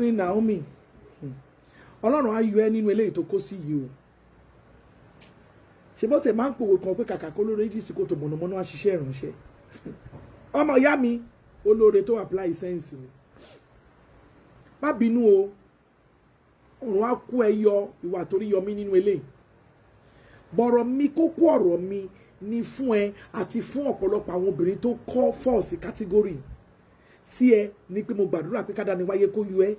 Queen Naomi, Ọlọ́run á yọ ẹ́ nínú eléyìí tó kó sí yìí o. Ṣe bó tẹ̀ máa ń pòwe kan pé kàkà kó lóore jì sí kòtò, mọ̀nàmọ́ná á ṣiṣẹ́ ìránṣẹ́. Ọmọ ìyá mi, olóore tó apply sense ni, má bínú o. Ọ̀run á kó ẹ yọ ìwà torí yọ mí nínú eléyìí. Bọ̀rọ̀ mi, kókó ọ̀rọ̀ mi ni fún ẹ àti fún ọ̀pọ̀lọpọ̀ àwọn obìnrin tó kọ́ fall sí category sí ẹ ní pé mo gbàdúrà pé kádà ni wáyé kó yọ ẹ.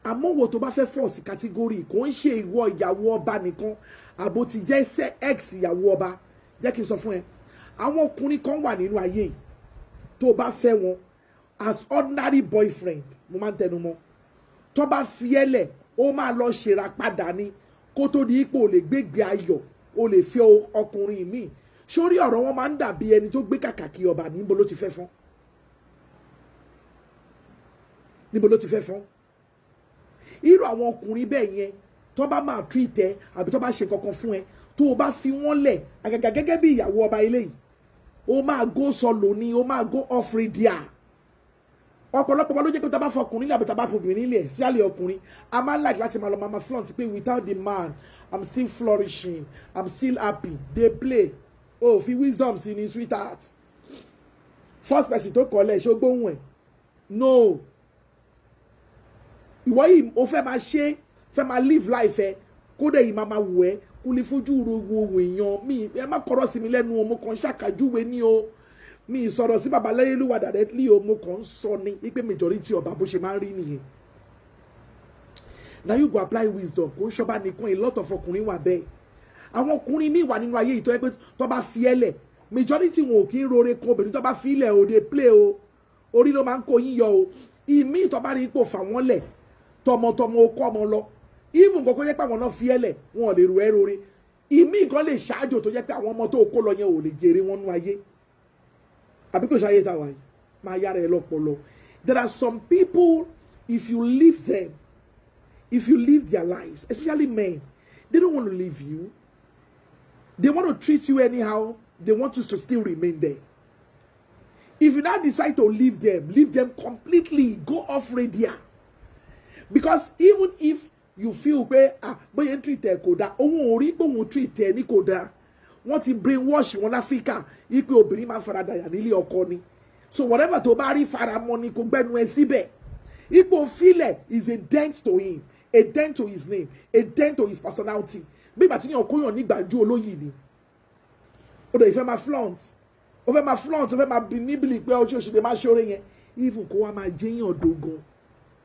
Àmọ́ wo tó bá fẹ́ fall sí category, kò ń ṣe ìwọ ìyàwó ọba nìkan, àbò ti jẹ́ ex ìyàwó ọba. Jẹ́ kí n sọ fún ẹ, àwọn ọkùnrin kan wà nínú ayé yìí, tó bá fẹ́ wọn as ordinary boyfriend, mo máa ń tẹnu mọ́, tó bá fi ẹ́ lẹ̀, ó máa lọ ṣèrà padà ni kó tó di ipò lè gbégbé ayọ̀, o lè fẹ́ ọkùnrin míì. Sórí ọ̀rọ̀ wọn máa ń dàbí ẹni tó gbé kàkàkí ọba. Níbo ló ti fẹ́ fọ́n? Níbo ló ti fẹ́ fọ́n? Irú àwọn ọkùnrin bẹ́ẹ̀ yẹn, tó bá máa treat ẹ àbí tó bá ṣe kankan fún ẹ, tó o bá fi wọ́n lẹ̀, àgàgà gẹ́gẹ́ bí ìyàwó ọba eléyìí, ó máa go solo ni, ó máa go off radio. Ọ̀pọ̀lọpọ̀ wa ló jẹ́ pé tá a bá fọkùnrin nílẹ̀ àbí tá a bá fọbìnrin nílẹ̀, síálẹ̀ ọkùnrin, a máa ń like láti máa lọ máa flaunt pé without the man, I'm still flourishing, I'm still happy. Dey play. O fi wisdom sí ni, sweetheart. First person tó kọ́lẹ̀, ṣó gbóhùn ẹ̀? No. Ìwọ yìí, o fẹ́ máa ṣe, fẹ́ máa live life ẹ, kódà yìí máa wù ẹ́ kó lè fojú ro wo èèyàn mi. Ẹ má kọ̀rọ̀ sí mi lẹ́nu o, mo kàn ń ṣàkàjúwe ní o. Mi sọ̀rọ̀ sí baba lẹ́yìnlúwà directly o. Mo kàn ń sọ ní wípé majority ọba, bó ṣe máa ń rí nìyẹn. Now you go apply wisdom. Kò ń ṣọba nìkan, a lot of ọkùnrin wà bẹ́ẹ̀. Àwọn ọkùnrin míì wà nínú ayé yìí tó yẹ pé tó bá fi ẹ́ lẹ̀, majority wọn ò kí ń rore kan obìnrin tó bá fi ilẹ̀ òde play o. Orí ló máa ń kó yín yọ o. Ìmíì tó bá rí ipò fà wọ́n lẹ̀, tọmọtọmọ okó ọmọ lọ, even nǹkan kó jẹ́ pé àwọn náà fi ẹ́ lẹ̀, wọn ò lè rù ẹ́ rore. Ìmíì kan lè ṣáájò tó jẹ́ pé àwọn ọmọ tó kó lọ yẹn ò lè jèrè wọn nú ayé. Àbí kò ṣayé tàwa yìí máa yára ẹ lọ́pọlọ? There are some people, if you leave them, if you live their lives, especially men, they don't want to leave you. They want to treat you anyhow. They want you to still remain there. If you now decide to leave them, leave them completely, go off radio. Because even if you feel pé, ah, bóyá ń treat ẹ kò dáa, òun ò rí pé òun treat ẹ ní kò dáa. Wọ́n ti brainwash wọn láfíríkà ipe obìnrin máa ń faradàyà nílé ọkọ ni. So whatever tó bá rí, faramọ́ ni, kò gbẹ́nu ẹ síbẹ̀. Ipò filẹ̀ is a dent to him, a dent to his name, a dent to his personality. Bí ìgbà tí yàn kóyàn nígbàjú olóyè ni, ó dẹ̀ ìfẹ́ máa flaunt, ó fẹ́ máa flaunt, ó fẹ́ máa bí níbìlì pé ọjọ́ òṣèlú máa ṣoore yẹn. Even kó wá máa jẹ́yàn dogan,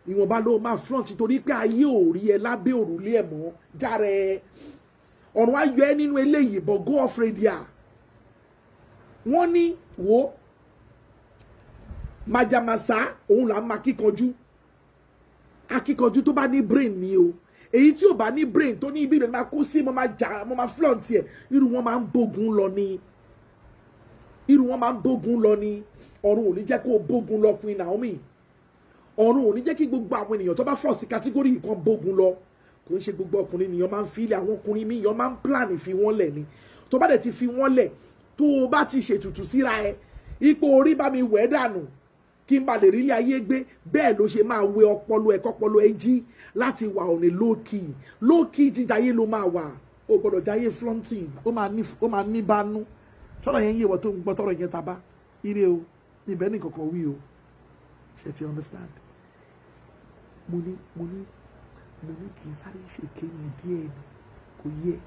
ìwọ̀nba ló máa flaunt, torí pé ayé ò rí ẹ lábẹ́ òrùlé ẹ̀ mọ́. Járe ẹ, ọ̀run á yọ ẹ́ nínú eléyìí, but go off radio. Wọ́n ní wo màjàmásá, òun là ń máa kíkanjú. Akíkanjú tó bá ní brain ni o. Èyí tí ò bá ní brain, tó ní ibi ìrìn máa kó sí, mo máa jà, mo máa flaunt ẹ̀, irú wọn máa ń bógun lọ ni. Irú wọn máa ń bógun lọ ni. Ọ̀run ò ní jẹ́ kó o bógun lọ, Queen Naomi. Ọ̀run ò ní jẹ́ kí gbogbo àwọn ènìyàn tó bá fall sí category kan bógun lọ. Kò ń ṣe gbogbo ọkùnrin nìyẹn máa ń filẹ̀. Àwọn ọkùnrin míì yẹn máa ń plan fi wọ́n lẹ̀ ni. Tó bá dẹ̀ ti fi wọ́n lẹ̀, tó o bá ti ṣètùtù síra ẹ, ipò orí bá mi wẹ̀ dànù kí n ba lè rí ilé ayé gbé, bẹ́ẹ̀ ló ṣe máa wẹ ọpọlọ ẹ, kọpọlọ ẹ jí láti wà on a low key. Low key jíjayé ló máa wà. O gbọ́dọ̀ jáyé flaunting. Ó máa ní bánú. Sọ̀rọ̀ yẹn yé wọ́n tó ń gbọ́ tọ̀rọ̀ yẹn taba ire o. Níbẹ̀ ní kankan wí o. Ṣe ti understand? Mo ní kí n sáré ṣèké yẹn díẹ̀ ni, kò yẹ.